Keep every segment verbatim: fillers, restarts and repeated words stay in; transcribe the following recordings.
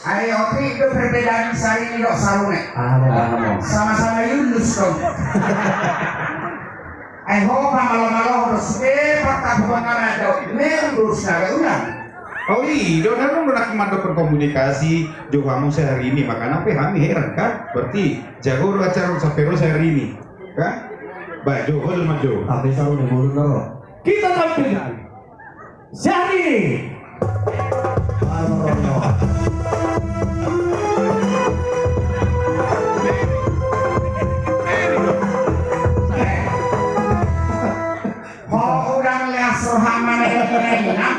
Ai otik do perbedaan Syahrini dohot Sarune. Aha, aha. Sama-sama Yunus dong. Ai ho pamalo-malo do sude partapuan na mandok memang do sudah ulang. Oh i do, na nunga do nangkin mandok komunikasi jo hamu Syahrini, makana pe hami heran kan. Berarti jago do acara sampe ro Syahrini. Kan? Ba, jo, hol ma jo. Sampe Sarune bolon na ro. Kita tampilkan Syahrini. Ho udang leas rohana na ini, na.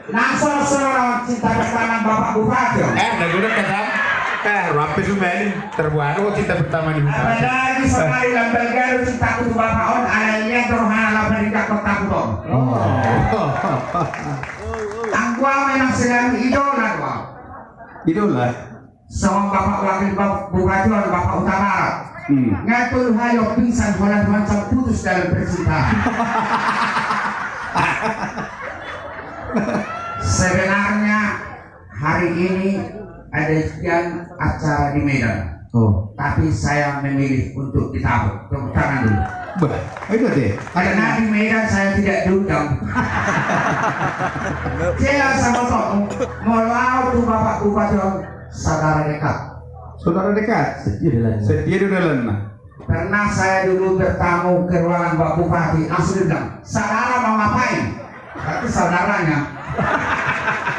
Langsung, langsung, cinta pertama Bapak Bupati. Eh, na guna kata. Eh, ruampe sumelin. Terbaru cinta pertama di Bupati. Apalagi sekali lambal garu cintaku tu Bapak on, ala lihat rohana lambal di kota Kuto. Oh. Angkua memang selalu idola gua. Idola? Sama Bapak Wakil Bap-, Bupati on, Bapak Hutabarat. Hmm. Ngatur hayo pingsan, holan macam putus dalam percintaan. Sebenarnya hari ini ada jadwal acara di Medan. Oh. Tapi saya memilih untuk di Tabo. Tepuk tangan dulu. Bah, itu deh. Karena di Medan saya tidak diundang. Jelas sama toh. Molo au tu Bapak Bupati on saudara dekat. Saudara dekat? Setia di dalam. Setia di dalam, nah. Pernah saya dulu bertamu ke ruangan Pak Bupati, langsung dia bilang, "Saudara mau ngapain?" Berarti saudaranya.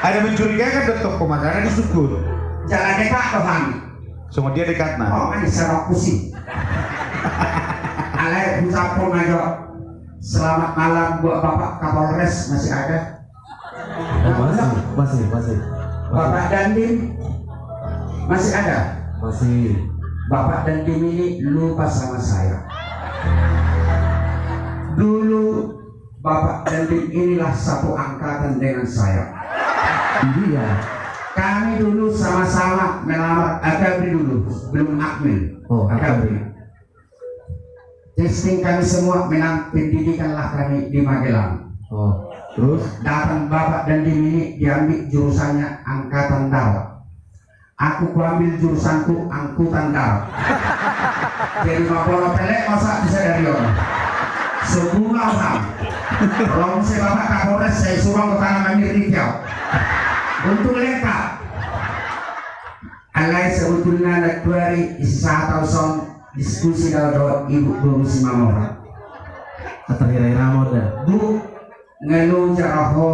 Ada mencurigakan, dokter, pemasaran di sukun. Jala dekat do hami. Songon dia dekatna. Oh, ini serok kusi. Alai ucapkan aja. Selamat malam buat Bapak Kapolres, masih ada? Oh, masih, masih, masih. Bapak Dandim masih ada? Masih. Bapak Dandim ini lupa sama saya. Dulu Bapak Dandim inilah satu angkatan dengan saya. Iya. Kami dulu sama-sama melamar Akabri dulu, belum Akmil. Oh, Akabri. Akabri. Testing kami semua menang, pendidikan lah kami di Magelang. Oh, terus? Datang Bapak Dandim ini, diambil jurusannya angkatan darat. Aku kuambil jurusanku angkutan darat. Jadi mapolo pelek masa bisa dari orang. Sebunga orang. Rong se Bapak Kapolres, saya suruh ke tanah mamir di Tiau. Untuk lengkap. Alai sebetulnya na tuari isi sahat au son diskusi dao dohot Ibu Boru Simamora. Atar hira-hira mo da. Bu, ngelu jaraho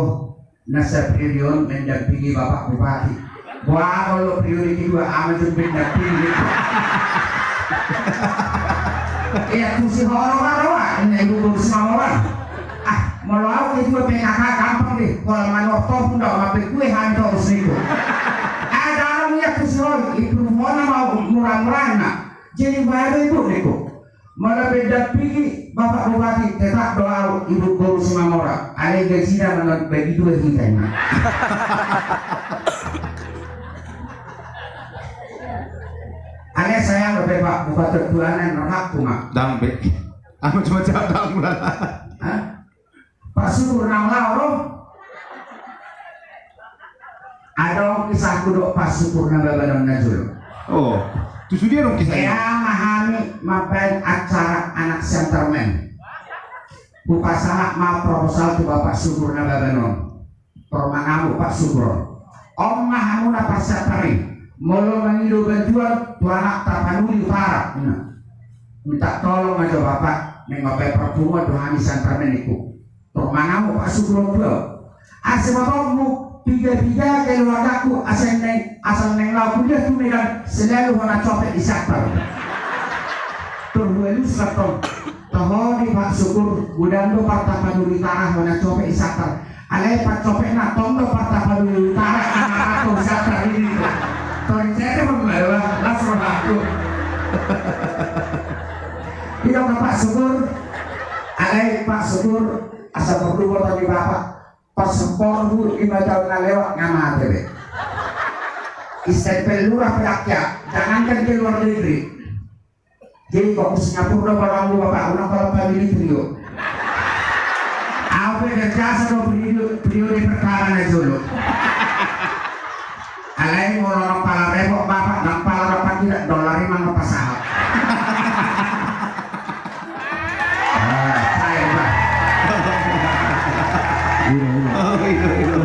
nasa periode on mendampingi Bapak Bupati. Buat kalau periode kedua ama jom mendampingi. Iya, kusi horo karoa, ini Ibu Boru Simamora. Ah, molo au kedua P K K gampang deh. Kalau manor topung dao mape kue hanto harus niku. Ah, dalam iya kusi horo, itu mana mau murah-murah na. Jadi baru ibu niku. Molo pe dampingi Bapak Bupati, tetap do au Ibu Boru Simamora. Alai gajina mangan bagi dua hita ima. Alai sayang dope Pak Bupati tuanan rohakku ma. Dambe. Aku cuma jawab dong. Hah? Pak Sukur na mlaho ro. Adong kisahku dohot Pak Sukur Nababan on na jolo. Oh, tu sude adong kisah i? Ea ma hami mambaen acara anak santri men. Hupasahat ma proposal tu Bapak Sukur Nababan on. Tor mangamuk Pak Sukur on. On ma hamuna parsantri. Molo mangido bantuan tu anak Tapanuli Utara. Nah. Minta tolong ma jo Bapak, menggapai perpunguan tu hami santri men niku. Tor mangamuk Pak Sukur on tu au. Asa motongmu, piga-piga keluargaku, asa naeng, asa naeng laho kuliah tu Medan, selalu hona copet di santri. Tor hualusi tong. Toho di Pak Sukur, godang do partapanuli utara hona copet di santri. Alai pancopetna tong do partapanuli utara, anak atau santri ini. Tor jadi pembawa, las rohakku. Iya, Pak Sukur. Alai Pak Sukur, asa perlu boto di Bapak. Pasporhu lima tahun na lewat nga mate be. Istempel lurah pe dakkia, jangankan ke luar negeri. Jadi kok ke Singapura do barang lu Bapak, unang kalau family trio. Au pe berjasa do periode, periode pertama na jolo. Alai molo na pala repot bapak, na pala dapat tidak dolar, ima na pasahat. Ah, cair, Pak. Iya, iya. Oh, iya, iya.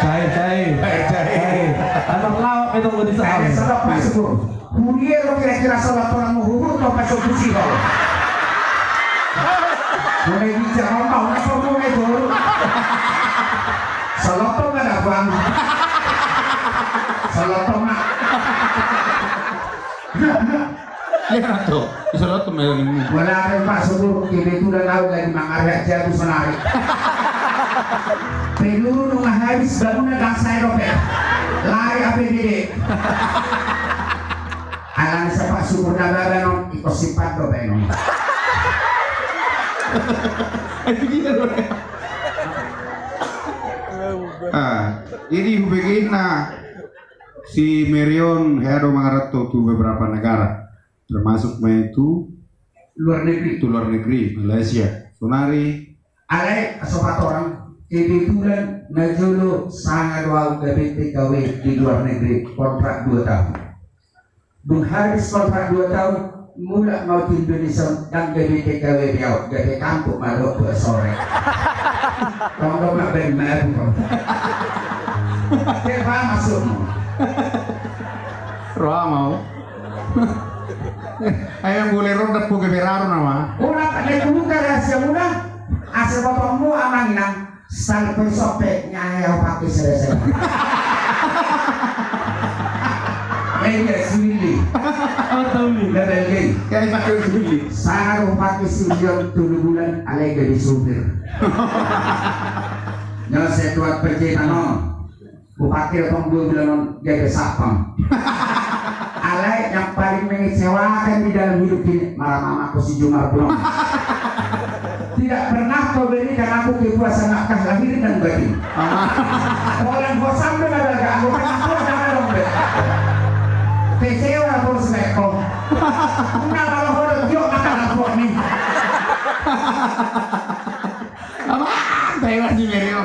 Cair, cair. Cair, cair. Cair. Anak lawak itu mau disahat. Cair, sedap, Pak Sukur. Huria do kira-kira soloton ma huhut do pasokusi ho. Mulai bicara mau na sombong itu. Soloton ma da, Bang. Soloton ma. Iya, Ratu. Soloton ma ini. Wala ada, Pak Sukur, kebetulan au lagi mangarah jabu sonari. Peluru nunga habis, bangunan bangsa Eropa. Lari A P B D. Alana sian Pak Sukur na babanon, ingkon simpan do baenon. Ah, jadi hubege na si Mary on hea do mangaranto tu beberapa negara, termasuk main tu luar negeri, tu luar negeri, Malaysia. Sonari Alai, sopat orang, kebetulan na jolo sanga do au gabe T K W di luar negeri, kontrak dua tahun. Dung habis kontrak dua tahun, mulak ma au tu Indonesia, ndang gabe T K W be au, gabe kampung ma dohot sore. Tong do ma baen ma au. Tiap maksudmu. Roha mau. Ayo, boleh ronda po gabe raru nama. Ora, tak ada buka rahasia muna. Asa bapakmu amang inang. Salpe sope nyaya pakai selesai. Eh, iya, si Willy. Oh, tahu nih. Nggak ada lagi. Kayak pakai Willy. Sangat pakai si Willy tolu bulan, alai gabe supir. Nyo setuat percetanon. Bupati tong dua bulan on gabe satpam. Alai yang paling mengecewakan di dalam hidup ini, marama ma ho si Jumar Bulong. Tidak pernah kau berikan aku kepuasan nafkah lahir dan batin. Orang gua sambil ada gak, gua kan aku ada dong, be. Kecewa terus, Leko. Enggak, kalau gua udah tiup, makan aku nih. Apa? Tewas di Merio.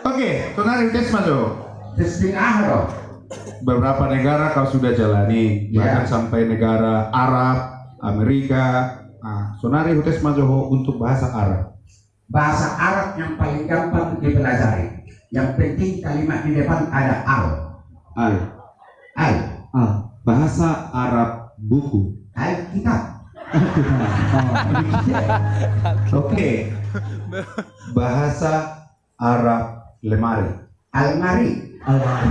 Oke, sonari tes ma jo. Tes di aha do? Beberapa negara kau sudah jalani, bahkan sampai negara Arab, Amerika. Nah, sonari tes ma jo ho untuk bahasa Arab. Bahasa Arab yang paling gampang dipelajari. Yang penting kalimat di depan ada al. Al. Al. Ah, bahasa Arab buku. Alkitab. Alkitab. Oh. Oke. Bahasa Arab lemari. Almari. Almari.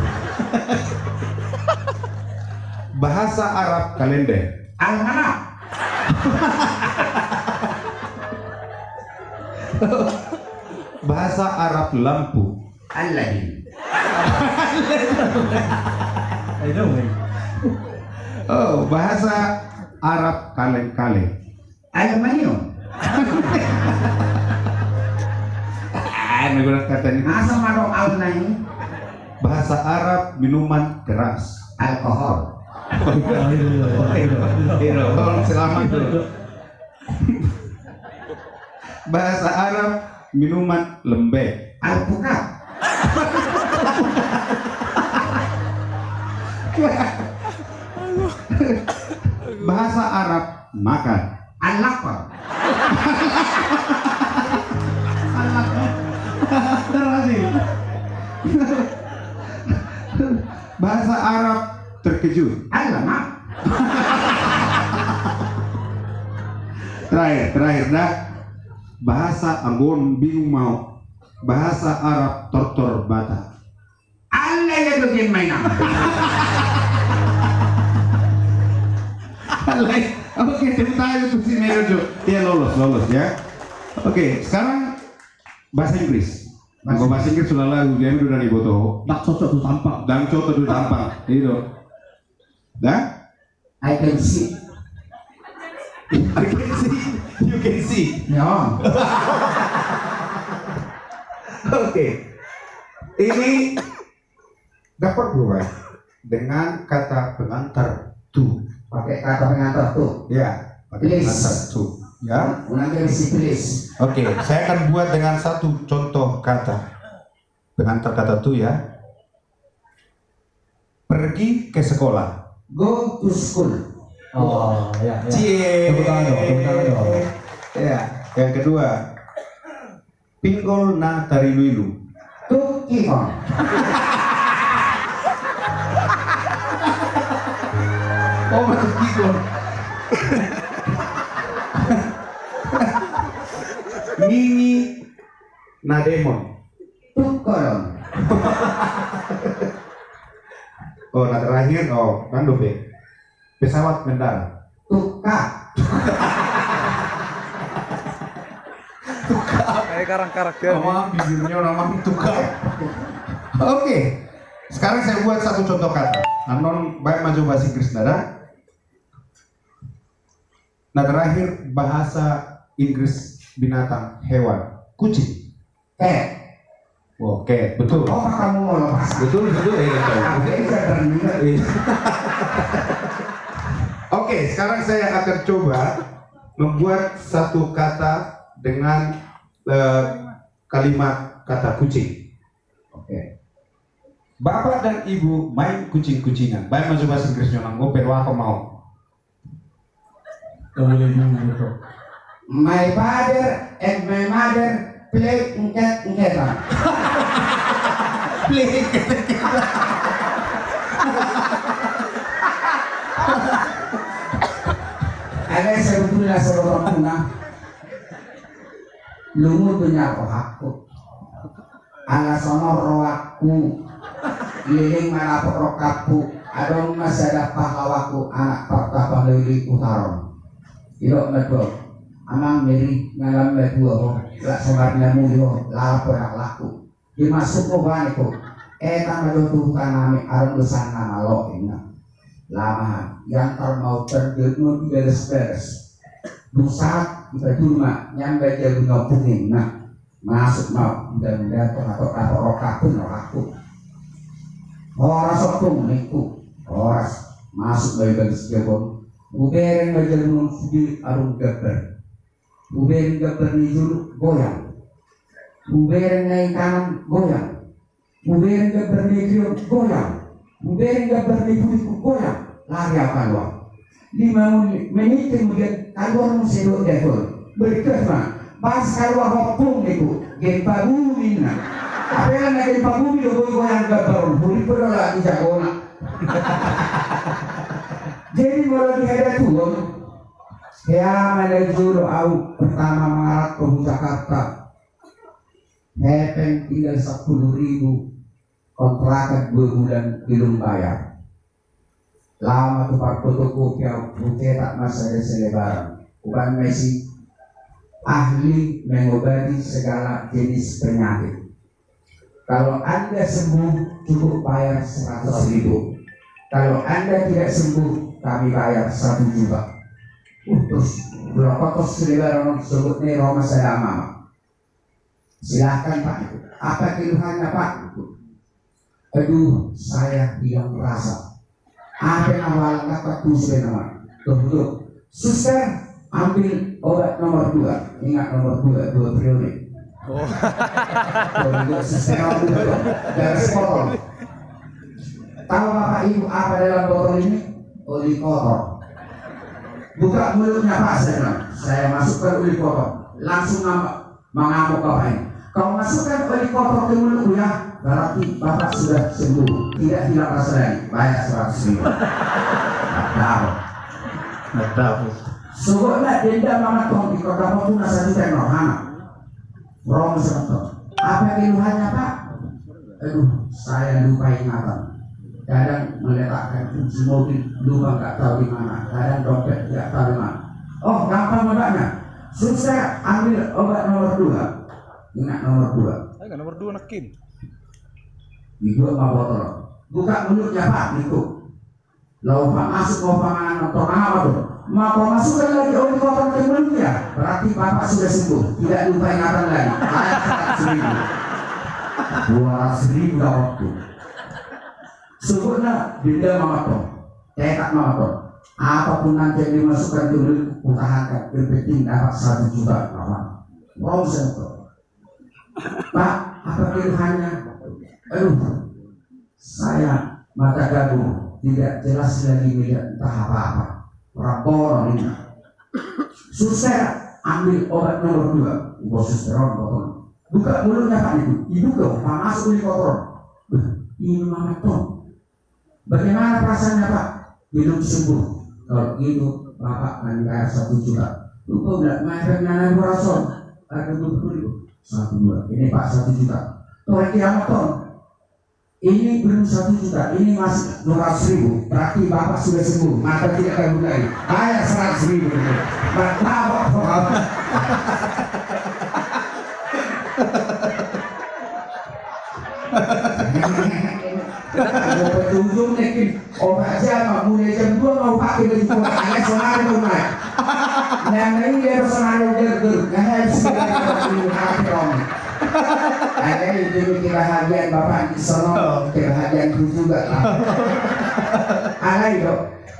Bahasa Arab kalender. Almanak. Bahasa Arab lampu. Aladin. I know, man. Oh, bahasa Arab kaleng-kaleng. Aluminium. Ah, na guna kata ni. Masa madok alna ini? Bahasa Arab minuman keras. Alkohol. Tolong selamat dulu. Bahasa Arab minuman lembek. Alpukat. Bahasa Arab makan. Al-lapar. Al-lapar. Berhasil. Bahasa Arab terkejut. Alamak. Terakhir, terakhir dah. Bahasa Ambon bingung mau. Bahasa Arab tortor bata. Ala ya do game mainan. Alai, oke, tepuk tangan untuk si Mary on jo. Dia lolos, lolos ya. Oke, sekarang bahasa Inggris. Bahasa Inggris. Bahasa Inggris sudah lagu, dia udah nih boto. Ndang cocok tu tampang. Ndang cocok tu tampang. Itu. Dah? I can see. I can see. You can see. Ya. Oke. Ini dapat dua dengan kata pengantar to. Pakai kata pengantar to. Ya, pakai please. Pengantar to. Ya. Ulang dari si please. Oke, saya akan buat dengan satu contoh kata. Pengantar kata tu ya. Pergi ke sekolah. Go to school. Oh, ya, ya. Cie. Tepuk tangan dong, tepuk tangan dong. Ya. Yang kedua, pinggol na tarilu-ilu. Tukikon. Oh, tukikon. Ngingi na demon. Tukikon. Oh, na terakhir, oh, kan dope. Pesawat mendarat. Tuka. Tuka. Kayak karang-karang dia. Nama bibirnya nama tuka. Oke. Sekarang saya buat satu contoh kata. Annon baik maju bahasa Inggris nada. Nah, terakhir bahasa Inggris binatang, hewan. Kucing. Cat. Wah, cat, betul. Oh, kamu mau lepas? Betul, betul. Eh, betul. Apa ini saya terminal? Iya. Oke, sekarang saya akan coba membuat satu kata dengan, eh, kalimat kata kucing. Oke. Bapak dan ibu main kucing-kucingan. Baik, maju bahasa Inggrisnya, nang gue perlu apa mau? Kau boleh dulu, Bro. My father and my mother play engket-engketan. Play engket-engketan. Ada sebetulnya sebab aku nah. Lungun tu nyako hakku. Ala songon rohakku, leleng ma lapor rongkapku, adong ma sada pahlawanku, anak partapan lili utaron. Idok ma tuak, amang meri ngalam ma tuak ho, lak sobar na muli ho, lapor ahlakku. Dimasuk ho bani ho, eta ma jo tu huta nami, adong do sanga malo inna. Lama, yang termau terjun di beres-beres. Dung sahat, kita dulu ma, nyambai jabu nopung inna. Masuk ma, mudah-mudahan tu hatop-hatop rongkapku, rongkapku. Horas ompung ningku, horas. Masuk ma ibana si jabu on. Hubereng ma jabu on sudiri adong gambar. Hubereng gambar ni jolo goyang. Hubereng na i kanan goyang. Hubereng gambar ni kiri on goyang. Hubereng gambar ni pudi on goyang. Lari au kaluar. Lima menit, menit kemudian kaluar muse dohot dia tuak. Bergegas ma. Pas kaluar ompung ningku, gempa bumi inna. Apala na gempa bumi do boi goyang gambar on, hurip do lagi jagona. Jadi molo di hadapi on, hea ma na jolo au pertama mangalangka tu Jakarta. Hepeng tinggal sepuluh ribu, kontrakan dua bulan belum bayar. Laho ma tu parfotokopi au, hucetak ma sada selebaran. Hubaen ma i, ahli mengobati segala jenis penyakit. Kalau Anda sembuh, cukup bayar seratus ribu. Kalau Anda tidak sembuh, kami bayar satu juta. Putus. Blokotos selebaran on, sogot ni ro ma sada amang. Silakan, Pak. Apa keluhannya, Pak? Aduh, saya hilang rasa. Apa yang awal kata tuh sebenarnya? Tuh, tuh. Suster, ambil obat nomor dua. Ingat nomor dua, dua periode. Oh. Tuh, tuh, suster nomor dua, tuh. Garis kotor. Tahu Bapak Ibu apa dalam botol ini? Oli kotor. Buka mulutnya, Pak, saya bilang. Saya masukkan oli kotor. Langsung ngambek. Mengamuk bapak ini. Kau masukkan oli kotor ke mulutku ya, berarti bapak sudah sembuh. Tidak hilang rasa lagi. Bayar seratus ribu. Nggak tahu. Nggak tahu. Sogot na denda mama tong di kota Papua satu tenor hana. Rong seratus. Apa keluhannya, Pak? Aduh, saya lupa ingatan. Kadang meletakkan kunci mobil, lupa nggak tahu di mana. Kadang dompet nggak tahu di mana. Oh, gampang obatnya. Suster, ambil obat nomor dua. Ingat nomor dua. Ayo, nomor dua nekin. Dibuat ma botol. Buka mulutnya, Pak, gitu. Lalu Pak masuk mau panganan, mau panganan tuh. Mau kau masukkan lagi oli kotor ke mulutnya, berarti Bapak sudah sembuh. Tidak lupa ingatan lagi. Bayar seratus ribu. Dua ratus ribu dapat tuh. Sebutnya denda mama tong. Tekad mama tong. Apapun nanti yang dimasukkan ke mulutku, kutahankan. Yang penting dapat satu juta, Bapak. Rong seratus. Pak, apa keluhannya? Aduh, saya mata gabur, tidak jelas lagi melihat entah apa-apa. Rampono, ninna. Suster, ambil obat nomor dua. Bos suster on, botol. Buka mulutnya, Pak, itu. Dibuka, panas uli kotor. Beh, ini mama tong. Bagaimana perasaannya, Pak? Belum sembuh. Kalau gitu, Bapak akan dibayar satu juta. Lupa udah, mepet nana dua ratus. Ada dua puluh ribu. Satu dua. Ini, Pak, satu juta. Tolong kiamat, Tong. Ini belum satu juta, ini masih dua ratus ribu. Berarti Bapak sudah sembuh, mata tidak ganggu lagi. Bayar seratus ribu. Martabak, Bapak. Ada petunjuk nih, Kim. Obat jama mulai jam dua mau pakai baju kota. Ada sonari mau naik. Yang lain dia sonari udah ger. Yang lain sudah pakai. Ada itu kebahagiaan Bapak di sono, kebahagiaanku juga lah. Alai do,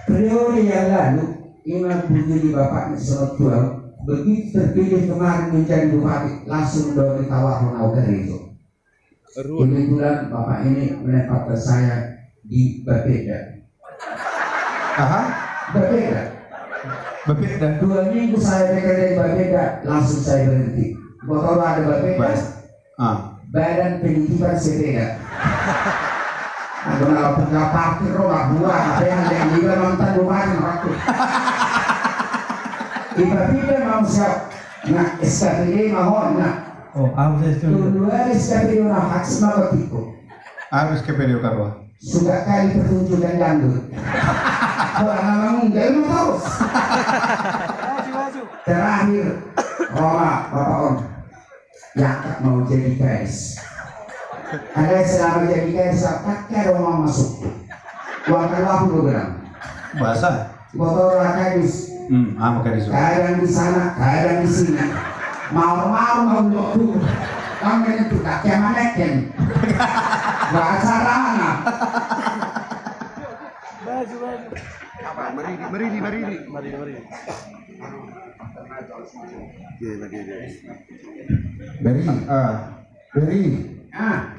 periode yang lalu, ima bujur di Bapak di sono tuang, begitu terpilih kemarin menjadi bupati, langsung do ditawarkan au gereja. Kebetulan Bapak ini menempatkan saya di Bapeda. Aha. Bapeda. Bapeda. Dua minggu saya bekerja di Bapeda, langsung saya berhenti. Kau tahu ada Bapeda? Badan Penitipan Sepeda. Aku nak buka parkir, lo nggak buat, apa yang ada yang juga nonton, gue main waktu. Tiba-tiba mau siap. Nah, S K P D ma ho, nah. Oh, apa sih itu? Tuan dua S K P D ma, hak semua ketiku. Apa S K P D, Karwa? Suka kali pertunjukan dangdut. Orang memang enggak mau tahu. Terakhir, Roma, Bapak Om. Yang tak mau jadi gadis. Ada selama jadi gadis, tak ada orang masuk. Uang kan waktu program. Bahasa? Motor lah gadis. Hmm, ama gadis. Kadang di sana, kadang di sini. Mau-mau mau waktu. Kami itu tak kiamat kan. Bahasa mana? Baju, baju. Meridi, meridi, meridi. Meridi, meridi. Oke, lagi, guys. Meridi. Ah. Meridi. Ah.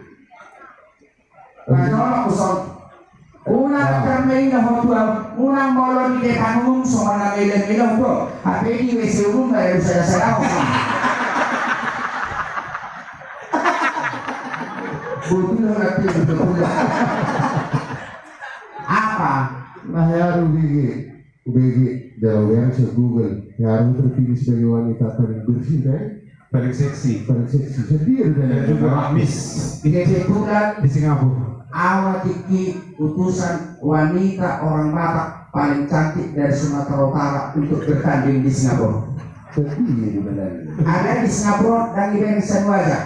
Nah, coba kusong. Unang karmei na ho tuau, unang molo di depan umum songon na mele-mele ho tuau. Hape di W C umum na ya bisa dasar ho. Betul lah, betul, betul. Apa? Nah, ya, rugi. Ubege, dalam W R C Google, yang terpilih sebagai wanita paling bersih, kan? Paling seksi. Paling seksi. Sendiri dan juga ramis. Kebetulan di Singapura. Awa tiki utusan wanita orang Batak paling cantik dari Sumatera Utara untuk bertanding di Singapura. Sendiri benar. Ada di Singapura dan di Indonesia wajah.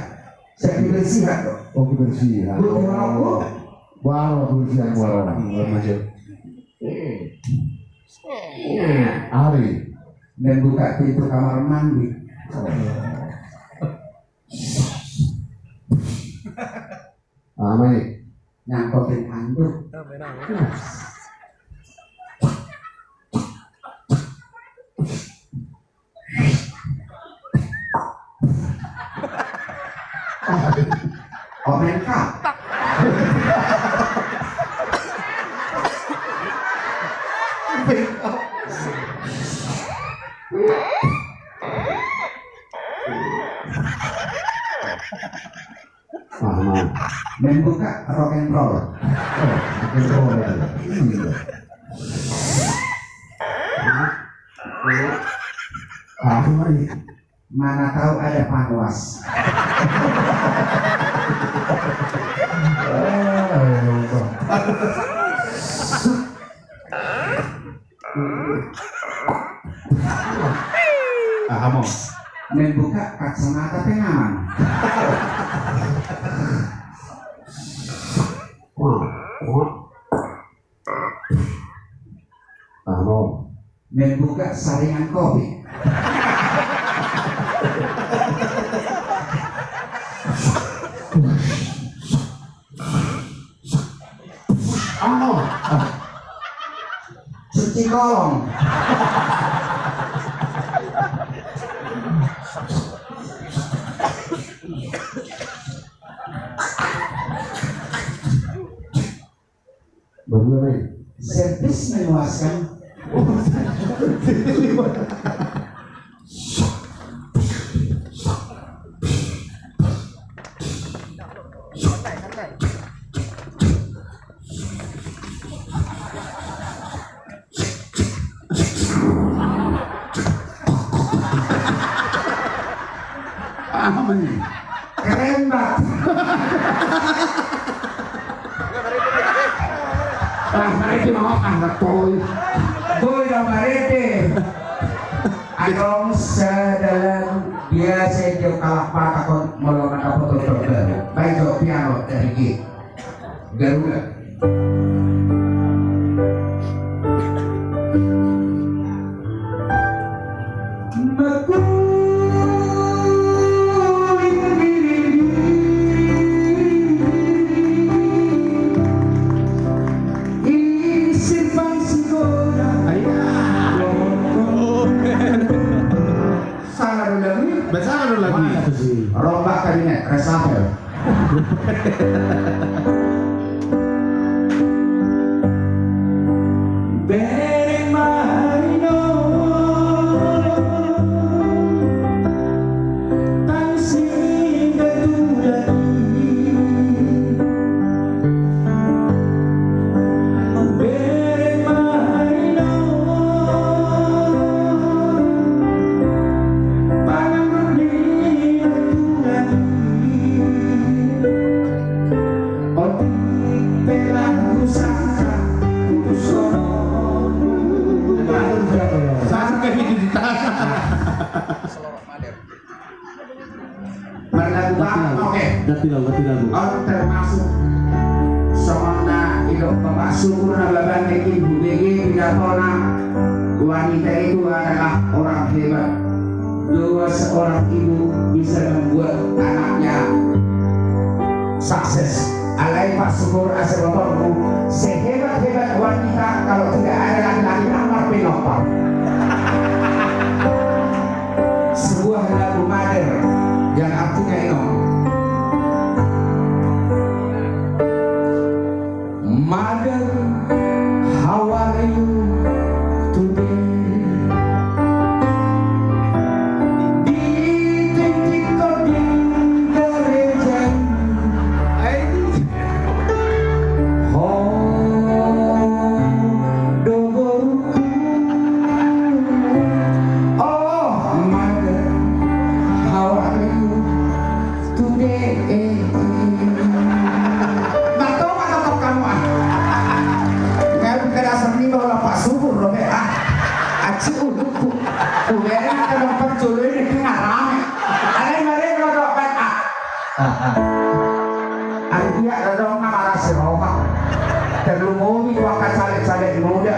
Saya kebersihan, kok. Oh, kebersihan. Betul, aku. Baru kebersihan, baru. Hmm, baru aja. Ari. Membuka pintu kamar mandi. Amai. Nyangkotin handuk. Open cup. Aha. Membuka rock and roll. Rock and roll. Aha. Mana tahu ada panuas. Aha, mau? Membuka kacamata pengaman. Aha, mau? Membuka saringan kopi. Ano? Cuci kolong. Servis memuaskan. Aman. Keren banget. Ah, marete mau ah, boy. Boy, dah marete. Adong sada lagu biasa dia kalah patah kon molo mana foto terbaru. Baik, jawab piano dari G. Garuda. Salah do lagu i. Bah, salah do lagu i. Mana tuh sih? Rombak kabinet, reshuffle. Bereng ma i non, tangsi betulan i. Marlagu bang, oke. Ganti lagu, ganti lagu. On termasuk songon na didok Bapak Sukur Nababan di Ibu B G pidatona, wanita itu adalah orang hebat. Dua seorang ibu bisa membuat anaknya sukses. Alai Pak Sukur, asa botormu, sehebat-hebat wanita, kalau tidak ada laki-laki, amar pinompar. Sebuah lagu Mother yang artinya ini. Mother, how are you today? Di tingki koding gareja. Ho do boruku. Oh, mother, how are you today? Nah, tau ma totop hamu ah. Nggak bisa dasar ni bawa Pak Sukur lo be ah. Aci uluku. Udah ada tempat jolo ini tinggal rame. Ada yang mana yang lo doakan ah. Ardia ada dong nama rasi roha. Terlalu momi kuaka caleg-caleg muda.